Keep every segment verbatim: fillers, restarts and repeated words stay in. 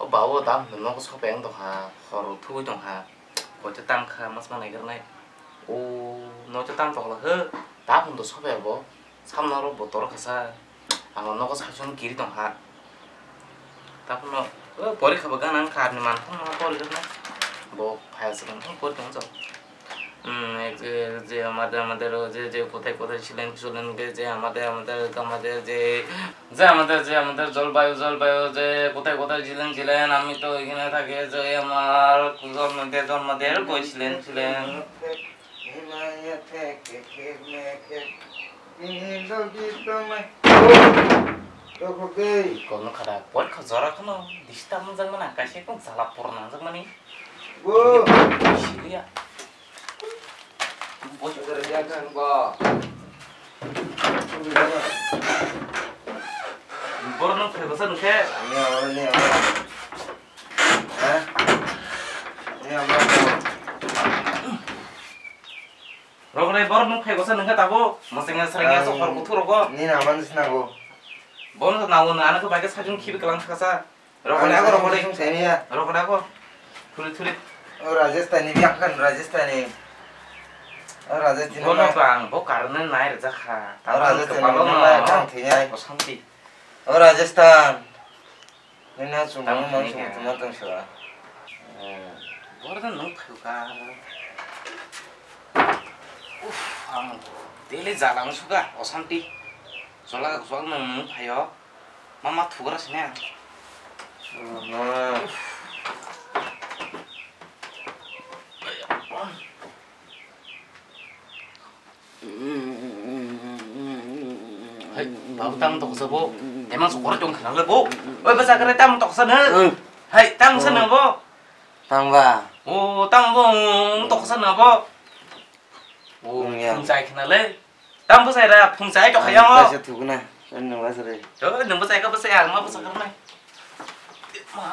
Bawo dam no nogo sope ang tongha, hor thugui tongha. Koito tam kha mas ma naigar nai. O no to tam tokla he. Dam do sope bo. Samno ro bo tor kha sa. Ang nogo sa chun kiri tongha. Tapono o pori kha bo ganang kha ni man thang ma pori na. Bo phai sa thang pori tong jok. Hmm, ek je, je amader, amader, o je, je kothai, kothai silen, silen, ge, je amader, amader, amader, je, je amader, je amader, jolbayu, jolbayu, je kothai, kothai silen, silen, ami to ekhane thaki, je amar jolmader, jolmader, koi silen, silen. Kono khada, pori kha jora khano, dista manjak mana, kaisa kong jala pur nangjak mani. Bo. Siliya. Bor no phai basa nungkhe. Ani awal ni awal. Ha? Ni awal. Rok rai bor no phai basa nungkhe tabo. Masing asrang ya so hor kuthur rogo. Ni na man sinago. Bor no na wona ana ko baga sajung khibi kalang khasa. Rokode ako, rokode. Song seni ya. Rokode ako. Thuri, thuri. O Rajasthan ni, biang kan Rajasthan ni. O Rajasthan ni. Bono bang, bo karne nai rwjak kha. O Rajasthan ni, no, no, no, thini ai. Osanti. O Rajasthan. Nini ha chumbo mang sung tuma tong sua. Borda nung phuka. Uf, ang daily jalang suka, osanti. Sola, sola nung nung phayo. Mama thugra sini. Hai, babu tamo toksa bo. Emang sokoro chong khana le bo. Oi, basa kare tamo toksa na. Hai, tamo sa na bo. Tang ba. O, tamo bo, toksa na bo. O, phung chai khana le. Tamo bwsai ra, phung chai to khayang o. Kaisa thuguna, ani nang bwsai re. To, nang bwsai ka bwsai, ang ma bwsai ka nai. Ma.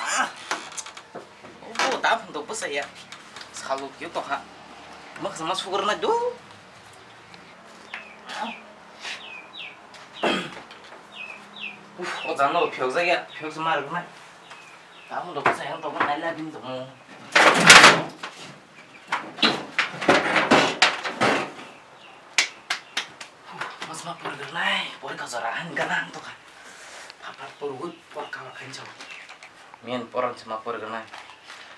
Ma. Obo, ta phung to bwsai ya. Salu kyo to ha. Ma khasma sugar na do. Uf, o jano phiyok jaya, phiyok se mar nai. Ta phung to bwsai ang to nai la bin to mo. Masma porigrwnai, porikha jora han ganang tokha. Phapar porwi porkha khainchao. Miyan poran sma porigrwnai.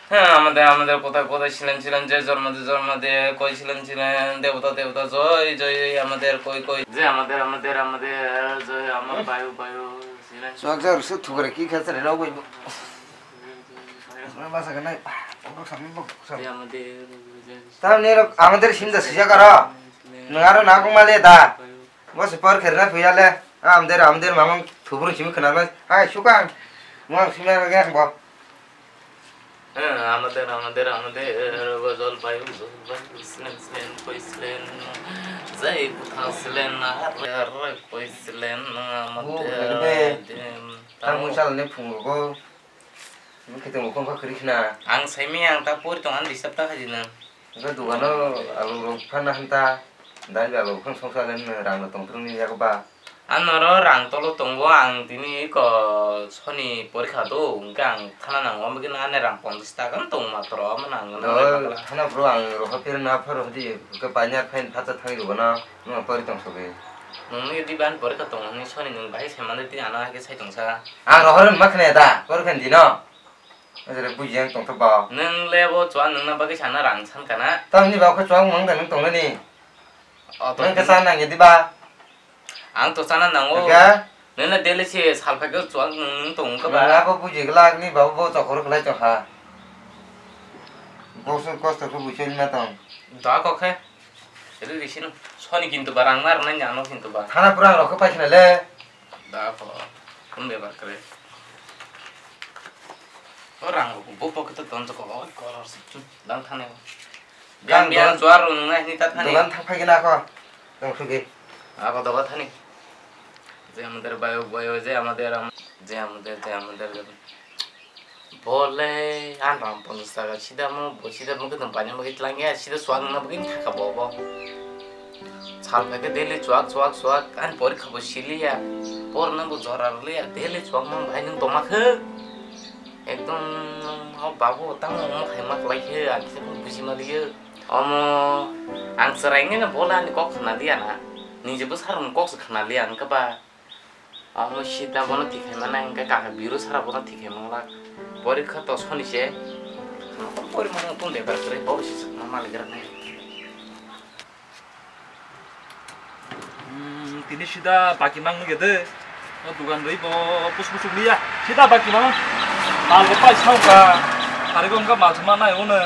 Ha, amader, amader, kothai, kothai, silen, silen, je jorma, je jorma, de, koi, silen, silen, debota, debota, joi, joi, amader, koi, koi, je amader, amader, amader, joi, amar bayu, bayu, silen. Suak jar, su thugre ki khasare rok bai. Masa ganai, pokok sami, pokok sami. Je amader, je Tamni rok amader simda sijak aro. Nwng aro nangkuk male da. Bo se por kherna phuya le. Amader, amader mamang thubrung simi khwnarma. Hai, sukang. Mwng simi aro ge bo. Eh, amader, amader, amader, bo jol bayu, jol bayu, slen, slen, koi slen. Jai kutha slen, ar, ar, koi slen, amader, dem. Tamo sal ne phungo go. Bwkhe tongmo kongkha kwrwi khna. Ang saimanya ang ta pori tong ani disturb ta khaidi nang. Hwnkhe dogano alu rok phanna hanta. Dal bai alu buphang songsa le nwng rang no tongthwrwngni yago ba. Ano oro rang tolo tongo ang tini eko soni porikha do hwnkhe ang thana nango omo khe ani rang ponchash taka no tongo matro omo nang. Thana bro ang roha phirna pharo hwdi hwnkhe paina phain phacha thangwi rwgano nwng pori tong sogwi. Nwng nw diba ani porikha tongo hwnwi soni nwng bahai sai manjak tini ano hai khe sai tongsa. Ang rohor hwnma khna da, kor khan dino. Ajere buji ang tongthok ba. Nwng le bo chuan nwngna bagwi sana rang san kana. Tamni ba kho chuan mang da nwng tongnani. O to nwng khe sana nang yedi ba. Ang to sana nango. Ga? Nwng le daily se sal phai khe chuan nwng tong kha ba. Nwng abo buji glak ni ba bo chokor khlai chokha. Bo su kosto khe buji ma tong. Da ko khe. Ri ri sino. Soni kintu ba rang mar nai ano kintu ba. Thana pura rok khe paisna le. Da ko. Kun bebar kre. O rang bo pocket to ton ko oi koror se. Dang thane. Biang biang juar rung nai ni ta thani. Dogan thang phai gina ko. Dang sugi. Ako dogan thani. Je amader bayo bayo je amader am-, je amader je amader. Bole, ang rang ponchash taka sida mo, bo sida mo khe tong paina bagwi tlang ya, sida suak nangna bagwi thaka bo bo. Sal phai khe daily chuak, chuak, chuak, ani porikha bo siliya. Borokno bo jora rwliya, daily chuak mang bahai nwng tongma khe. Ekdom o babu tamo omo khaima kwlai khe, ang kisa phano buji maliya. Omo ang chwraino bola ani kok khna liya na. Niji bwsarokni kok se khna liya ang khe ba. Omo sida bono thik khaima nai hwnkhe kaka biru sara bono thik khaima wngla. Porikha to soni se. Porikha tong de bar kwrwi bo se sakma malik rwnai. Hmm, tini sida baki mang nugya de. O dugan rwi bo pus pus liya. Sida baki mang. Mal ko pai sao ka. Hari ko wngkha mal sama nai ono.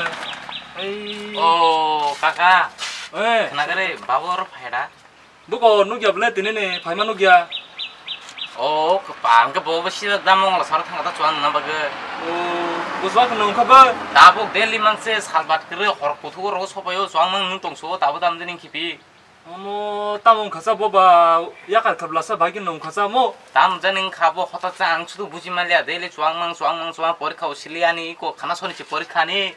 Ei. O kaka. Eh. Khna kare babu oro phaida. Buko nugya ble tini ni phaima nugya. O kapa ang ke bo sida damong la sar thang ta chuan na bagwi. O bujak nung kha ba. Tabuk daily mang se salbat kre hor kuthu ro sopayo chuang mang nung tongso tabo dam jeni khipi. Omo, tamo wngkha sa bo ba, yakar khablasa bai khe nungkha sa mo? Tamo jani wngkha bo, hotak cha ang sudu buji manliya, daily chuang mang, chuang mang, chuang porikha o sili ani iko khana soni se porikha ni.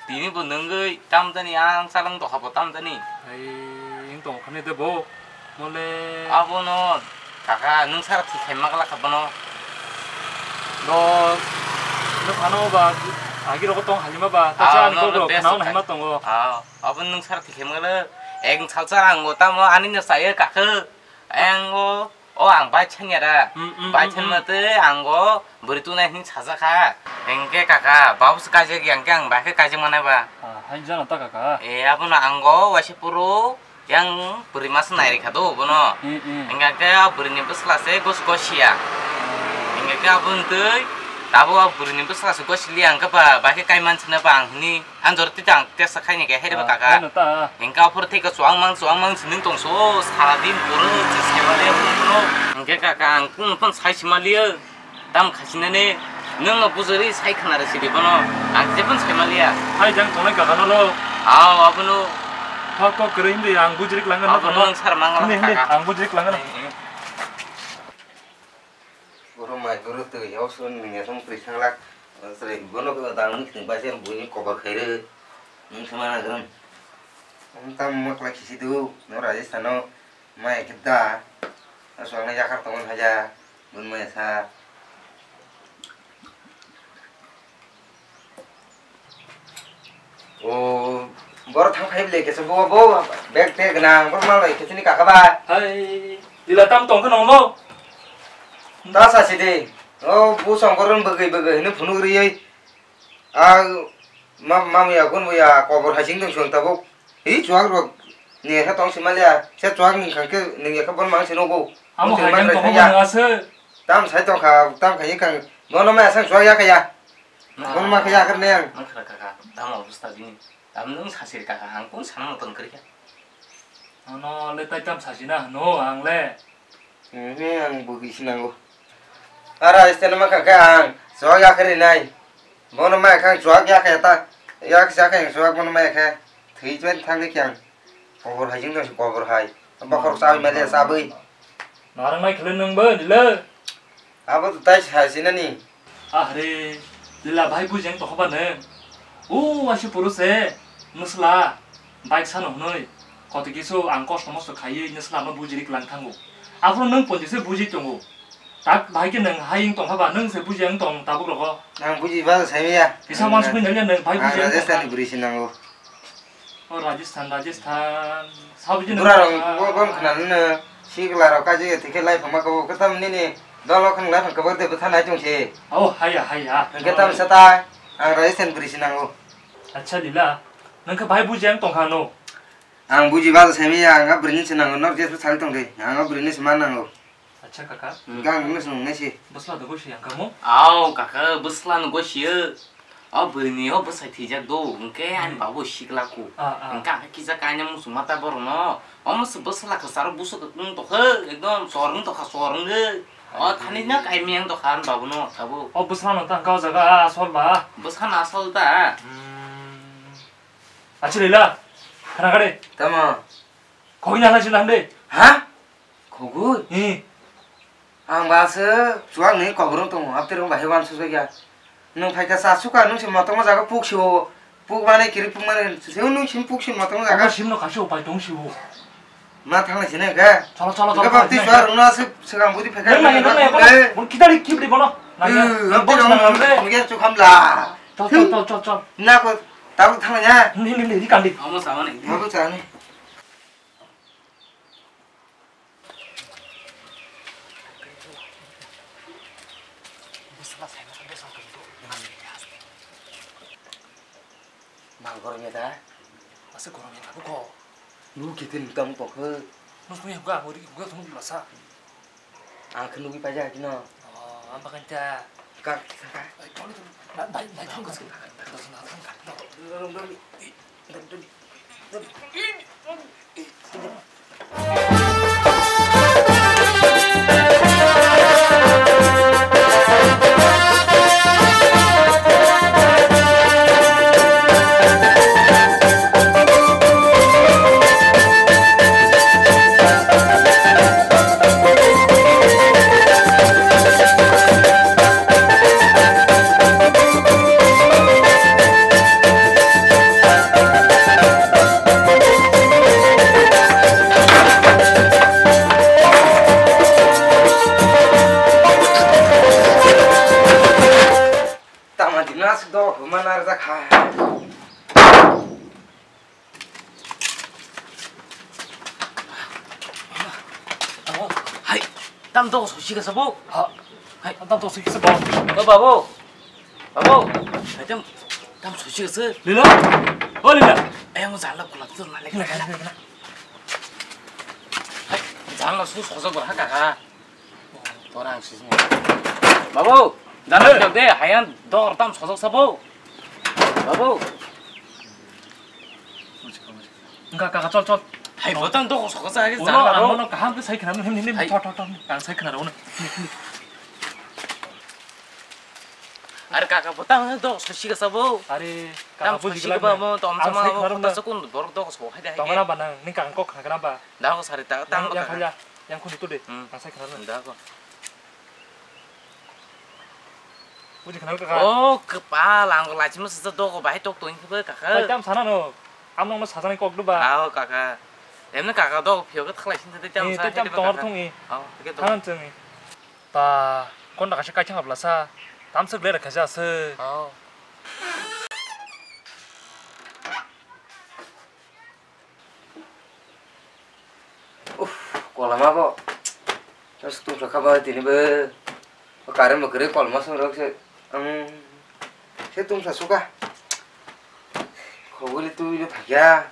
Tini bo nungwi, tamo jani ang chalang doha bo tamo jani. Ai, wng tong khani de bo, mole. Abono, kaka, nung sara thik khai magla kha bono. Bo, nung phano ba, agi rogo tong halima ba, ta Ah, cha ani no, kok no, rok best khana of hima tongo. Ah. Abo nwng sara thikhe mangala, ek salsa ang o tamo ani no sayo kakhe, ang o, o ang bai chanya da, Mm, mm, bai mm, chan mm. Mate ang o bwrwi tunai hin sajakha, engke kaka, babu se kaijak ya, engke ang bai khe kaijak manai ba. Ah, hai jana ta kaka. E, abono ang o waisa puro, yang bwrwi masa nai rikha do bono. Mm, mm. Engke ke o bwrwi ni bwsla se gos gos ya. Engke ke abo ntwi, tabo o bwrwi ni bwsla se gos li ang khe ba, bai khe kaiman sene ba ang hini. Anjor tita ang tesa khaini khe, hai de ba Ah, kaka. Ano ta. Engka aphuru thika chuang mang, chuang mang sining tong so, sara din puro, se seba le puro. Engke kaka ang kung pon sai sima liyo. Tam khasinani, nwng no bujuri sai khna re sidi bono. Ang jepon sai ma liya. Hai jang tongnai kaka no lo. Aw, abono. Kok kok kere hindi ang bujrik langan no Abono kono. Ang sar mang Hindi, hindi, kaka. Ang bujrik langan. Eh, eh. Boro mai boro twi, o sun ni ngesong pri sanglak. Sre bono ko dang mik ting bai sen buni kobar khaire. Nung sama na gram. Ang tam mak lak sisi du, no Rajasthan no mai kida. Aswang na yakar tongon haja. Bun mai sa. O, boro thang phai bile kesa bo, bo bag tag na, boro mal bai kesa ni kaka ba. Hai, dila tam tong khe nong bo. Ta sa si de. O, bu song boro bwgwi bwgwi hino phunuk riyi. A, ma, ma ya gun ya kobor hai sing dong song tabuk. Hi chuak rok ni kha tong si mal ya. Se chuak ni khang khe ni kha bon mang si no bo. Amo Bo hai mang yang rai tong kha bo ya. Nang ase. Tam sai tong kha, tam khai kang. Bono ma sang chuak ya kha ya. Bono ma kha ya kar ne ang. Nang khara kaka, tamo obostha bini. Tam nung sasir kaka, ang kung sana moton kari kha. Ano le tai tam sasina, no, ang le. Ini ang bugi sinango. Ara este nama kaka ang, chuak ya kari nai. Bono ma kha chuak ya kha ta. Ya kha kha chuak bono ma kha. Thui chen thang ni kyang. Kobor hai jing dong si kobor hai. Bakhor chawi male chabwi. Narang nai khwlwi nwng bo, Lila? Abo to tai sa sinani. Ahre, Lila bhai bujeng tokhoba nwng. O, waisa puro se, nwsla, bike sano hwnwi. Kotoi kisu ang kosto mosto khaiwi nwsla no bujiri kwlang thango. Aphuru nwng ponti se buji tongo. Tak bahai khe nwng hai wng tongkha ba, nwng se buji wng tong tabuk rogo. Ang buji ba sai ya. Kisa Ang, wansugwi naliya nwng, bhai ang buji wng Rajasthan tongkha. Ni bwrwi si nango. O Rajasthan, Rajasthan. Sabuji nwng Bura rok tongkha. Bo, bon khna nw sikla rok kaji thikhe lai phama ko kwtam nini dolo khang lai phang kabar de bwtha nai tong se. Oh, haya, haya. Hwnkhe tam sa ta ang Rajasthan bwrwi si nango. Acha Lila, nwng khe bhai buji wng tongkha no. Ang buji ba sai ya, ang bwrwi ni si nango, nor jes sal tong de, ang bwrwi ni si man nango. Acha kaka. Gang nung sung nai si. Bwsla do gosi ang kamo? Aw, kaka, bwsla no gosi yo. O bwrwi ni o bwsai thwijak do, hwnkhe ani Hmm. babu sikla ku. Ah, ah. Hwnkhe ang kisa kainwi muchung mata borok no. Omo se bwsla kwcharo buso kwtwng tokhe, ekdom chorwng tokha, chorwng ge. O Ai. Thani no kaimiyang tokha ani babu no, tabuk. O bwsla no tang kau jaga, ah, asol ba. Bwsla no asol ta. Hmm. Acha Lila, khana kare. Tamo. Khogwi nang nai sina hande. Ha? Khogwi? Hi. Ang ba se chuak ni kobor wng tongo, apte rong bahai wan sujak ya. Nwng phai kha cha suka, nwng se motong jaga puk si o. Puk mane kiri puk mane, se nwng sim puk si motong jaga. Abo sim no kaisa upai tong si o. Ma thanglai sini ke? Cholo, cholo, cholo, Ke bapti cholo. Suar rungna se segang budi phekha. Nang nang nang nang bono. Eh. Bono kidari kibri bono. Nang nang. Eh, nang bapti bono rungna nang nang. Nang nang chukhamla. Chol, chol, chol, chol, chol. Na ko, tabuk thanglai ya. Ni, ni, ni, ni kandi. Amo sama ni. Amo sama ni. Mal goromya da? Asa goromya da buko. Lu kitin tang tokhe. Nus nui hukha, huri hukha thung lasa. Ang khe nugwi paijak kino. Oh, ang bakhan cha. Kak, kak. Ai, thong, thong. Bai, bai, bai, thong, thong. Thong, thong. Tama dina aswk dok huma narwkjakha. Hai, tam dok sosi ka sabo. Ha. Hai, tam dok sosi ka sabo. O babu. Babu. Hai tam, tam sosi ka se. Lila. O Lila. Ayang jala kulak tu nale. Lila, lila, lila. Hai, jala su sojak berha kaka. Torang sisnya. Babu, jana Eh. Jok de, hayan dor tam sojok sabo. Babu. Engka kaka chol chol. Hai, botang dok sojok sa age Ulo jana ang ro. Mono kaham ke sai khna him him him Hai. Thot thot thot. Ang sai khna ro na. Are kaka botang dok sosi ka sabo. Are Tam kaka buji sosi gila ka ba na. Mo tom Ang sama sai mo khna ro kota na. Sokun borok dok so hai dai. Tongana ba nang, ning kaka kok khna ba. Dako sari ta, tang Yang, yang kaka. Khalya, yang khuni tu de. Hmm. Ang sai khna na. Dako. Buji khna kaka. Oh, kepal, ang lachima sasa doko bahai tok toin kebe kaka. Oi, tam sana no. Amno no sajani kok du ba. Aho kaka. Emne kaka doko phio ke thalai sin tadi tam Eh, sa tu tam hede ba tongar kaka. Thung i. Oh, ke to. Thangan cheng i. Ta, kon da kaisa kaisa habla sa. Tam se glera kaisa se. Oh. Uff, kolama bo. Terus tung saka ba tini be. Kare mo kere kolma song rok se. Ang se tung sa suka. Khogoli tu ile phakya.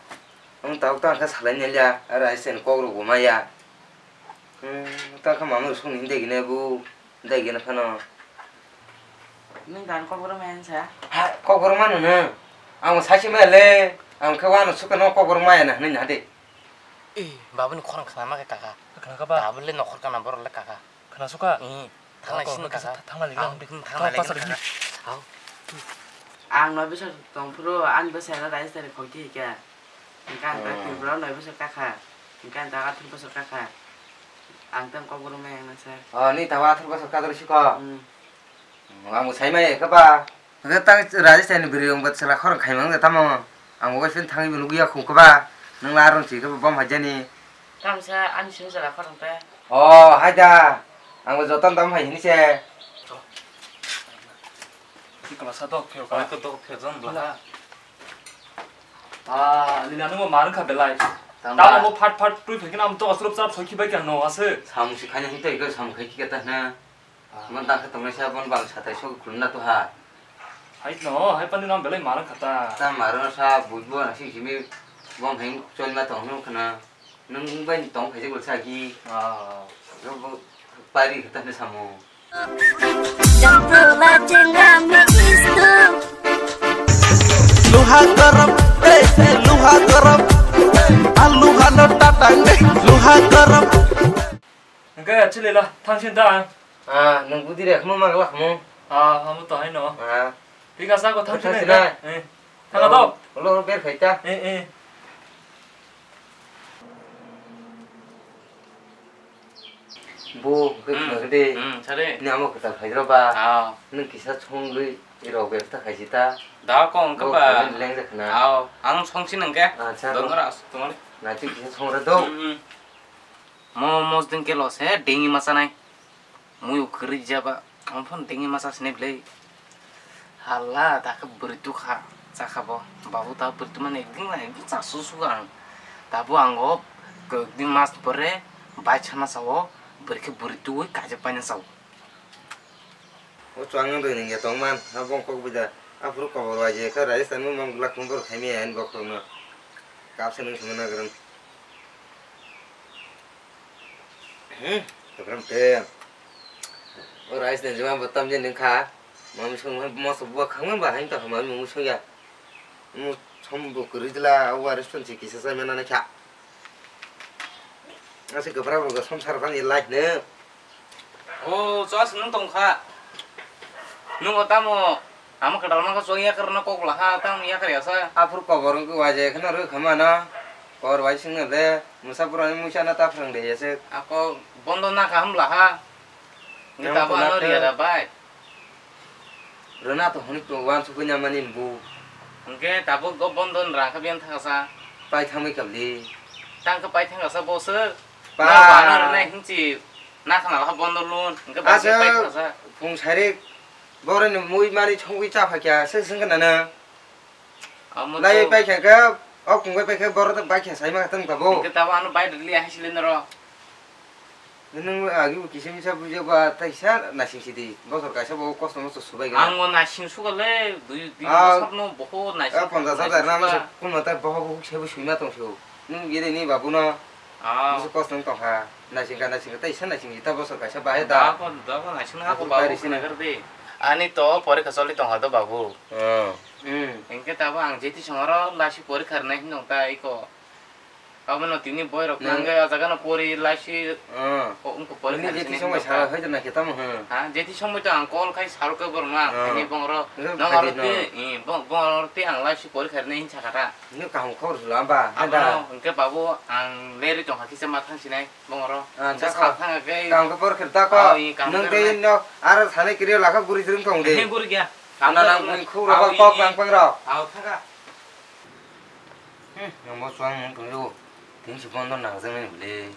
Ang tau ta kha salai ne lya. Ara isen kok ro goma ya. Hmm, ta kha mamu song ni degi ne bu. Dai gana phano. Nung dan kok borok maya sa? Ha, kok borok mano no. Ang sai se maya le. Ang khe wano suka no kok borok maya na hinui na de. Eh, babuni khorang khna ma khe kaka. Khna kha ba? Babule nokhor kana borok le kaka. Khna suka? Eh, thanglai Kok sin kaka. Thangna lingna Ang hande. Thangna Kok lingna pasal kaka. Hau. Ang no bisa tongphuru, ang bisa na dai sari khok di kya. Engkha ang ta Hmm. Tripura noi bwswk kakha. Engkha ang ta athar bwswk kakha. Ang tang kok borok maya wngna sir. Oh, ni tawa athar bwswk kadar siko. Hmm. Hmm, ang bo sai maya khe ba. Hwnkhe tang Rajasthan ni bwrwi wng ba chwla khorang khaimang de tamo. Ang bo waising thangwi bo nukya khung khe ba. Nwng la aron si khe ba bom haijani. Tamsa ani simi chwla khorang te. Oh, hai da. Ang bo joto dam hai hini se. Chwla sa dok pheo ka. Oi, to dok pheo jon bla. Ah, Lila, nwng bo mar wngkha belai. Tamo. Tamo bo phat phat twi phai khe, amo to aswk chap soi khibai khe ang no aswk. Samung si khaina hwn tei khe samung khai khe ta hna. Ah. Mon ta khe tongnai sa bon bang satai sok khulum na to ha. Hai no, hai pani no belai mar wngkha ta. Ta mar wngna sa bui bo na sing simi bom hai choli ma tong hwn khna. Nwng bai tong phaijak bwlsa ki. Ah. Pari khe ta hwnwi samo. Jampula jengga mistu. Luha garam, eh, eh, luha garam. Ah, luha no tatang, eh, luha garam. Hwnkhe chwlila thangsin ta ang. Ah, nwng budi rek mo mang lak mo. Ah, amo to hai no. Ah. Thik asa ko thangsin Thangsin na. Eh. Thanga to. Lo ber khai ta. Eh, eh. Bo, hwnkhe Hmm. Khwna de. Hmm, sare. Ni amo kwtal phaidra ba. Ah. Nwng kisa chongwi rok bebstha khaisi ta. Da kong Bo khe ba. Khwna leng jak khna. Ah, ang songsi nang khe. Acha, Dongor to. As tumani. Na twi kisa songra do. Hmm, hmm. Mo mosdin kelo se dengi masanai. Muyu kwrwi jaba. Amphon dengi masa sini bwlai. Hala, ta khe bwrwi tukha, chakha bo. Babu ta bwrwi tukmani ekdin na ekdin cha su suga ang. Tabu ang o ekdin mas pore bai chana sao, bwrwi khe bwrwi tuwi kaijak paina sao. O chuang ang doi ningya tongman, ha bong kok bida. Aphuru kobor waje kha Rajasthan mo mam glak phung bor khaimi ain bok rokno. Kapsa nung thangna nagrang. Hmm, tabram te. O rice ni jima bo tamjin nung kha. Mam sung mo so bo khangma ba hain ta ma mo sung ya. Mo som bo kuri dila o restaurant si kisa sa mena na kha. Asi gabra bo som sar ban ilai ne. O, chos nung tong kha. Nung o tamo, ama kwtal mangkha chwng yakarna kok laha, tamo yakar yasa. Aphuru kobor wngkhe waje kheno rw kha mano. Kobor bai swngno le, mwsa pura ni muisa no ta phrang de yase. Ako bondo na kha hum laha. Nung tamo ano riya da bai. Rwna to hwnwi to uansukgwi namani bo. Hwnkhe tabuk go bondo ni rang kha biyang thangasa. Pai thangwi kabli. Tang khe pai thangasa bo swk. Pa. Na bana rwnai hinchi na khna laha bondo lun. Hwnkhe ba pai thangasa. Phung sarik boroni mui mani chongwi cha phakya se swngkha nana. Lai pai kha khe, o kungwi pai khe borok bai kha sai ma tong tabuk. Hwnkhe tabuk ano bai rwli hai sile noro. Nwng agi bo kisa misa bujo ba taisa naising sidi. Bosor kaisa bo kosto mosto subai gana. Ang bo naising suga le, dui, dui bosor no boho naising. Ponchas hajar na masa kunma ta boho bo sebo suima tong sio. Nwng gede ni babu no. Masa kosto tong kha. Naising ka naising ka taisa naising sita bosor kaisa bahai da. Da ko, da ko naising na ko babu na gar de. Ani to porikha choli tong kha do babu. Hingke tabo ang jeti songoro lasi porikha rwnai hinong ta iko. Abono tini boy rok nangkhe o jaga no pori laisi. Ko ungko pori kha jeti songbai sa hai jana khe tamo ha. Ha, jeti songbai to ang call khai sarok ke borma ani bongro. Nang aro te, i bong bongro te ang laisi pori kha nei hinsa kha ta. Ni kaham khobor sula ba. Abono hingke babu ang leri tong kha kisa ma thang sinai bongro. Sa sa thang ke. Kaham ke por khir ta ko. Nang te no aro sane kiri lakha guri jrung tong de. He guri gya. Ana nang bung khura kok bang bang rok. Au thaka. Hmm, yang bo chuang mung tong yo. Tin si bondon nang jeng ni bole.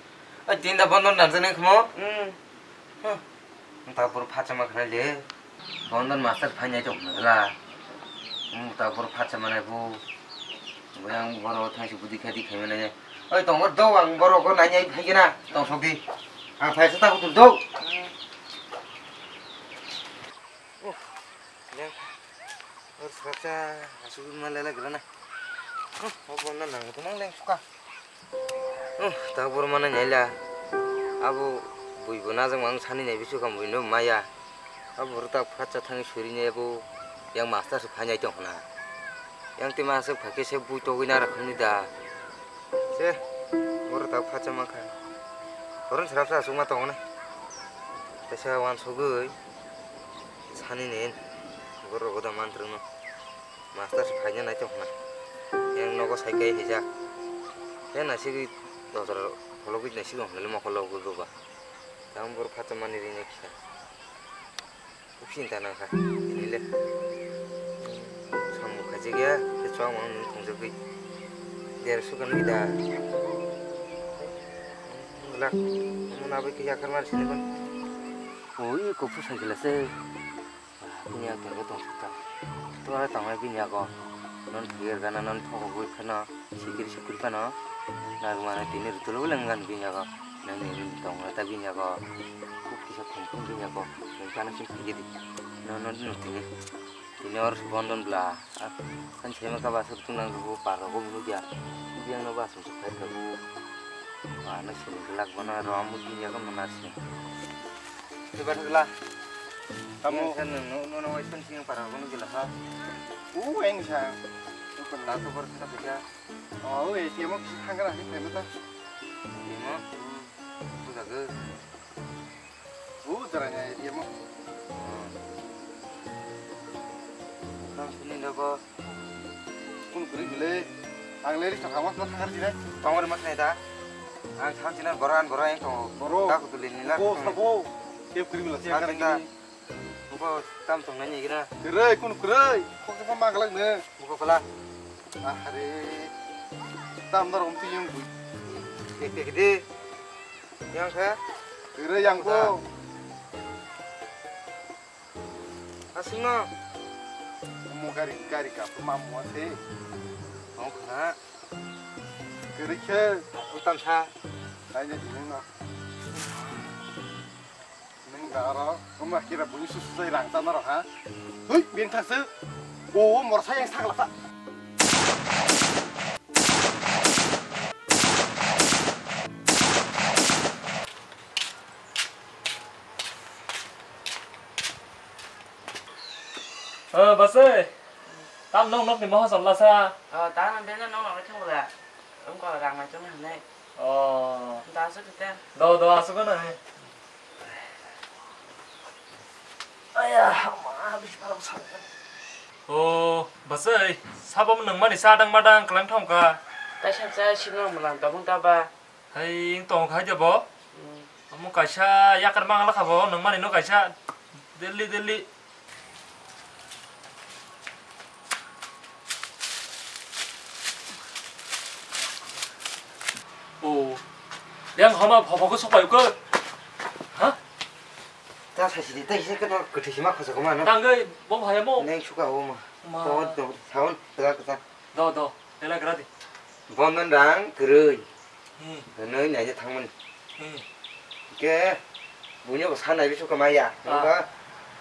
Ai, tin da bondon nang jeng ni khmo. Hmm. Hmm. Ta pur phacha ma khna le. Bondon master phai nai tong khna la. Hmm, ta pur phacha ma nai bu. Bo yang boro thang si budi kha di khai ma nai. Oi, tong do ang boro ko nai nai phai gena. Tong sok di. Ang phai sa ta ko tul do. Oh, leng. Or srapsa asuk ma lele grana. Oh, oh, bonna nang tu nang leng suka. Oh, ta bor mana nyala. Abo bui bo na jang mang sani nai bisu kam bui no maya. Abo ru ta phatsa thang suri ne bo yang master su phai nai tong na. Yang te ma asuk phake se bui to gina rakhni da. Se, oro tak phacha mankha. Oro srapsa aswk ma tongo na. Kaisa wansugwi sani nin. Borok goda mantrwngno. Master se phaina nai tongkha na. Yang nogo sai kai hijak. Yang naisik dodor phologwi naisik ongkha mokol logo ba. Tamo borok phacha mani ringya kisa. Kok sinta nangkha tini le. Samung khaijak ya, tei chwng mang nung tongjagwi. Derso kan gida. Glak, omo nabai khe yakhar mar sini kon. Ui, kophu cycle ase. Bini yago tongkhe tongthok ta. Tora tongnai bini yago. Non phiyar gana non thokgwi phano. Sikiri sikiri phano nagmano tini rutulwi lenggan bini yago. Nang ni tong ta bini yago. Kuk kisa khum khum bini yago. Nang phano sing phigidi. No no no tini. Tini or bondon bla. Kan sema ka basur tung nang rubo paro go bulu dia. Bini yago no basur su phai ka bu. Ano sini gelak bono rom bini yago mana sini. Tiba thagla. Kamu kan no no no waisan sini para go no gila ha. U eng sa. Ko la ko bar sa pisa. Oh, A T M o kisa thangkra, hai, khaima ta. A T M o? Bujago. O, jara ni A T M o. Tang sini nogo. Kun kuri bile. Ang leri sa khamas ma thangkar jire. Tongor mas nai da. Ang thang sini boran boran yang tongo. Boro. Ka kutuli ni la. O, sabo. Kep kuri bile, sa kani. Buko tam tong nani gira. Kere kun kere. Kok sa ma galak ne. Buko kala. Ahare. Tam dar om tiyung bui. Kek kek de. Yang khe? Kwrwi yang kho. Aswkno? Omo gari, gari kapma muya se. Omo khna. Kwrwi khe. Utan sa. Kaina di nung no. Nung da aro, omo kira bui su su sai rang chana ro ha. Hui, beng thang se. O, morsa yang sak lasa. O, bwsai. Tam nong nokni moha chol lasa. O, ta nang de nong nokni thang bwla. Wng ko rang nai chong nai. O. Da aswk khe. Do, do, aswk no. Aya, ma, bisi parang sa. O, bwsai, sabo nwng mani sa dang ma dang kwlang thong kha. Kaisa cha sino mwnang tong ta ba. Hai, wng tong kha de bo. Hmm. Omo kaisa yakar mang la kha bo, nwng mani no kaisa. Delhi, Delhi. O. Yang hama phophokhe sokpaiyo khe. Ha? Ta saisidi, ta kisa khe no kwthwi sima khosa koma no. Tangwi, bo phai mo. Neng suka o ma. Ma. To, to, saun, ta, ta. Do, do, tela gra di. Bondon rang kwrwi. Hmm. Nui naija thangmani. Hmm. Ke, buino bo sa naibi suka maya. Ah. Ba,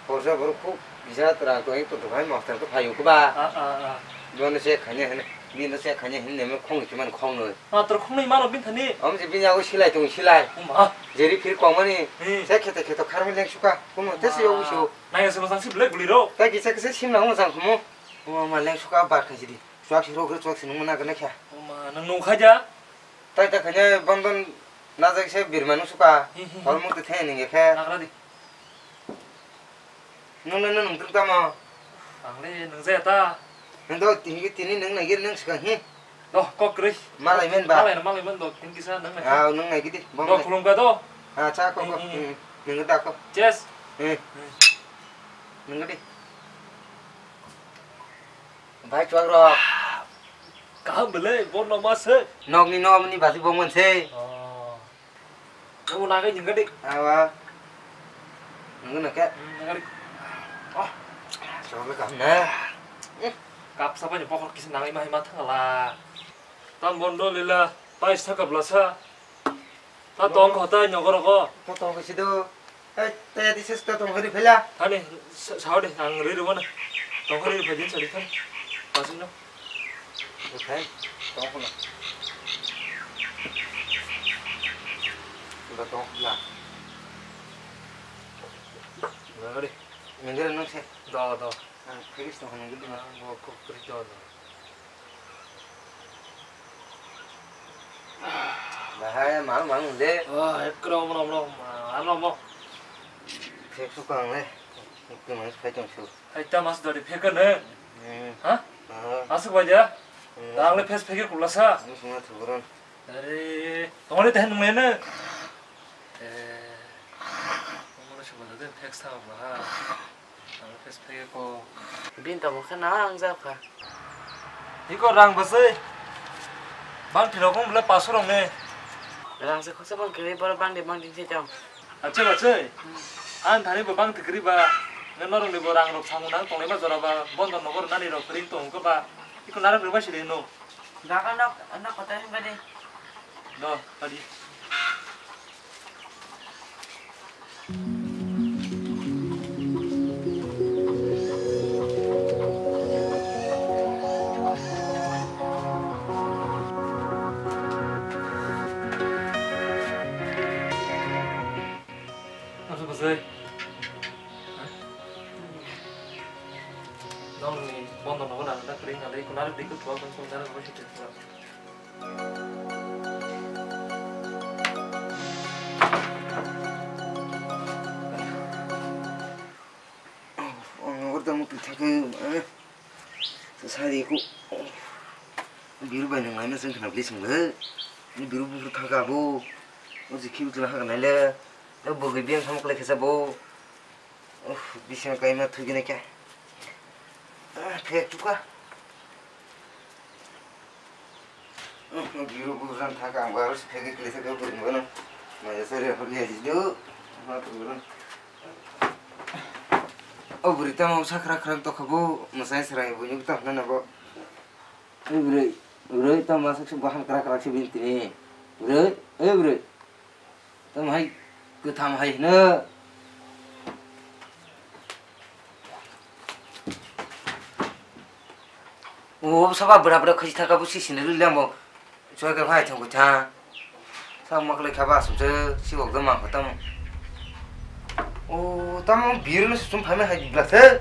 horsa borok khub bisa rang tong, to, to, hai master ko phayu ko ba. Ah, ah, ah. Bono se khanya hene, bino se khanya hene, neme khong ichi man khong noi. Master khong noi mano bin thani. Om je bin yago silai tong silai. Oma. Jeri phir kong mani. Hmm. Se khete khete kharmi leng suka. Kuno te se yogo su. Nai se masang si black guli ro. Ta kisa kisa sim na mo jang kumo. Oma ma leng suka bar khaji di. Chuak si rok rok chuak si nung mana gana kya. Oma, nang nung khaja? Tai ta khanya Bondon najak se birma nung suka. Hi, hi, hi. Hol mukti thai ning khe. Nagra di. Nung nang nung tuk tamo. Ang le nung jaya ta. Nung do tini tini nung nai gir nung suka hi. Do kok kri. Malai men ba. Malai na malai men do tin kisa nung nai. Ah, nung nai gidi. Bom do nai. Khulum ka do. Ah, cha kok kok. Hmm, hmm. Hmm. Nung da kok. Cheers. Hmm. Hmm. Nung gidi. Bhai, chuak rok. Kaham belai, bo no ma se. Nokni no mani basi bo mon se. Oh. Nang nagai jing gadi. Awa. Nang na ke. Hmm, nang gadi. Oh. Chuak le kaham na. Kap sapa ni pokok kisa nangai ma hai ma thangla. Tam bondo lila, pais thaka blasa. Ta tong kho tai nogoro go. Ta tong kho sido. Ei, ta di ses ta tong kho ri phela. Thani sa-, sao de, ang ri ri bono. Tong kho ri phai din sari thani. Pasino. Phai, tong kho na. Udah tong kho la. Nang ri. Minggir nang se. Do, do. Ang phai tong kho nang ri. Ang bo kho ri do, do. Bahai mal mang le. Oh, ekro mo mo ano mo. Thek su kang le. Ekro mang phai tong su. Hai ta mas dori phek ne. Hmm. Ha? Ah. Asuk baja. Hmm. Dang le phes phek kula sa. Mas ma thuguran. Are, tongole teh nung le ne. Eh. Tongole su baja de phek sa ba ha. Ang khe sphai ko. Bini tamo khe na ang jak kha. Iko rang bwsai. Bang thirok wng bwle paso rok ne. Rang se khoksa bang kwrwi borok bang de bang din se tong. Ache bachai. Hmm. Ang thani bo bang tikri ba. Nge norok ni bo rang rok samung nang tonglai ma jora ba. Bondon nogo rwnani rok kwrwi tong ko ba. Iko narok rwbai sili no. Daga nok nok kotor himba de. Do, tadi. Asa bwsai. Nongni bondo nogo nang ta kring nalai kunari dikut thua kung kung nang kung kung. Ang order mo pitha khe, eh, sari ko. Biru bai nang laina sing khna bli sing le. Ni biru bufru thaka bo. O jikhi utla ha nai le. O bogwi biang tham kle khesa bo. Uf, bising kaima thugina kya. Ah, phek chuka. Uf, biru buran thaka ang baru si phek kle thaka buran bana. Maya sari holi aji do. O bwrwi tamo sakra krak tokha bo, mwsai srai buino tamo hwnna bo. Ei bwrwi, bwrwi tamo sak suk bahan krak krak se bini tini. Bwrwi, ei bwrwi. Tamo hai kwtham hai hwno. O saba bwra bwra khachi thaka bo si sini rwli amo. Choi ka phai thang kutha. Sa mak le khaba asum se si wak da mang khatam. O tamo bir no sum phai me hai bla se.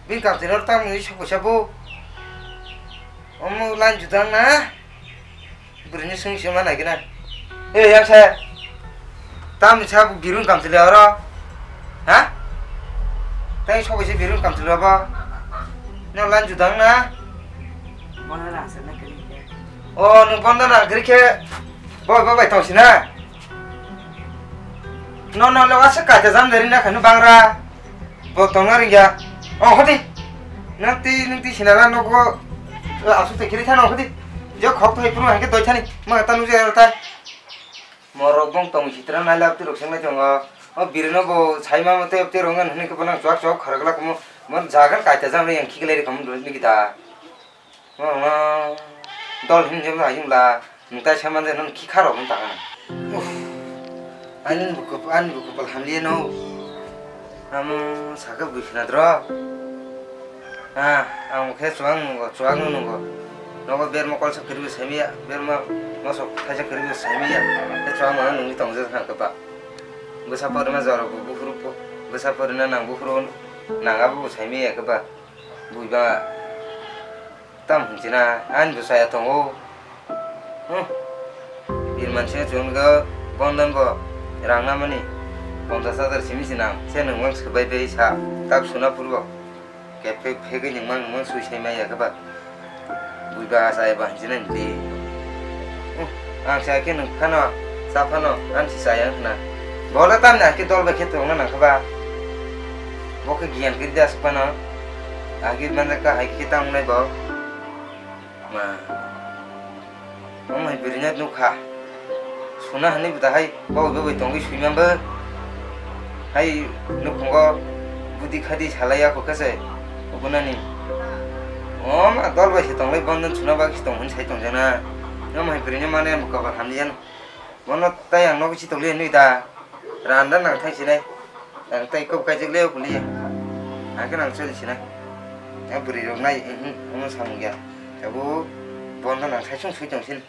Bin kam tenor tamo ni sokko sabo. Omo lan judang na. Bwrwini swngwi se ma naikhe na. Ei, yang se. Tamni sa birun kamchwlwi oro? Ha? Tei sobo se birun kamchwlwi abo? No lan judang na? Bono rang se na kiri khe. O, nwng bono rang kiri khe. Bo, bo bai tong sina. No, no, le wasa kaita jam dari na khanu bangra. Bo tongna ringya. Oh, hodi. Nang ti, nang ti sinala nogo. Asu te kiri thano hodi. Je khok thai punu hake doi thani. Ma ta nuje ta. Morok bong tong sitra nai lap ti rok seng nai tongo. O birino bo sai ma mate te rongan hini ko nang chwak chwak kharagla komo. Mon jagan kaita jang yang khiklai ri komo doi ni kita. Dol hin jemla jemla nwng tai saimanja nang khikha rok wng tangna. Uff. Ani bo kopal, ani bo kopal hamliya no. Amo saka bui khna dro. Ah, ang khe chuang nungo, chuang nungo. Nogo berma kolsa kwrwi saimiya, berma mosok thaisa kwrwi saimiya. Khe chuang mano nungwi tongje thang khe ba. Bwsa porima jora bo buphuru po, bwsa porina nang buphuru nang abo bo saimiya khe ba. Bui ba. Tam hinchina, ani bo saya tongo. Hmm. Birman se chungo bondon bo rang namani ponchash hajar simi sinang se nungmang swbai bai sa tak suna purbo. Kepek phegwi nungmang nungmang sui sai maya khe ba. Bui ba saya ba hinchina ni di. Hmm. Ang saya khe nung khano, sa phano, ang si saya khna. Bola tam na khe dol bai khe tongna nang khe ba. Bo khe giyan khe dia suk phano. Agi manja ka hai khe tang nai bo. Ma. Omo hai bwrwino nukha. Suna hinwi bwtahai bawai bawai tongwi swimanbo. Hai nukhungo budi khadi salaiya kho khe se. Ubunani. Omo dol bai se tonglai bondon suna bagwi se tong hinwi sai tongjakna. Omo hai bwrwino mane ang bo kopal hamliya no. Bono tai ang nogo chitokle hinwi da. Randa nang thai sinai. Ang tai kok kaijak le okuli. Ang khe nang choli sinai. Ang bwrwi rok nai, mhm, omo samung ya. Abo bono nang sai sung sui tong sin.